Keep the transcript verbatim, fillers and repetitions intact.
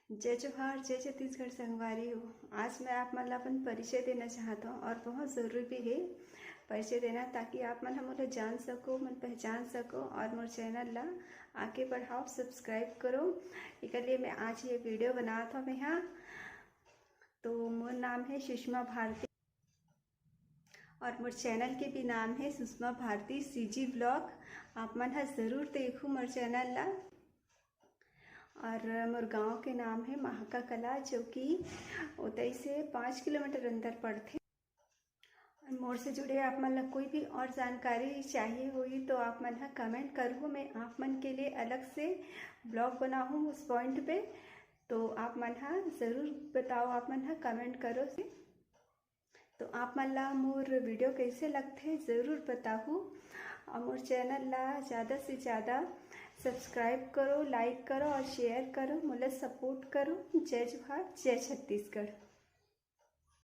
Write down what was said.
जय जोहार, जय छत्तीसगढ़ संगवारी हो। आज मैं आप मन ला अपन परिचय देना चाहत हूँ और बहुत ज़रूरी भी है परिचय देना, ताकि आप मन ह मोला जान सको, मन पहचान सको और मोर चैनल ला आगे बढ़ाओ, सब्सक्राइब करो। एकर लिए मैं आज ये वीडियो बनात हूँ मैं यहाँ। तो मोर नाम है सुषमा भारती और मोर चैनल के भी नाम है सुषमा भारती सीजी ब्लॉग। आप मन ह ज़रूर देखो मोर चैनल ला। और मोर गांव के नाम है महाका कला, जो कि उतई से पाँच किलोमीटर अंदर पड़थे। और मोर से जुड़े आप मन ला कोई भी और जानकारी चाहिए होई तो आप मन ह कमेंट करहू, मैं आप मन के लिए अलग से ब्लॉग बनाहूँ उस पॉइंट पे। तो आप मन ह ज़रूर बताओ, आप मन ह कमेंट करो से। तो आप मन ला मोर वीडियो कैसे लगथे ज़रूर बताहू और मोर चैनल ला ज़्यादा से ज़्यादा सब्सक्राइब करो, लाइक करो और शेयर करो, मोला सपोर्ट करो। जय जोहार, जय छत्तीसगढ़।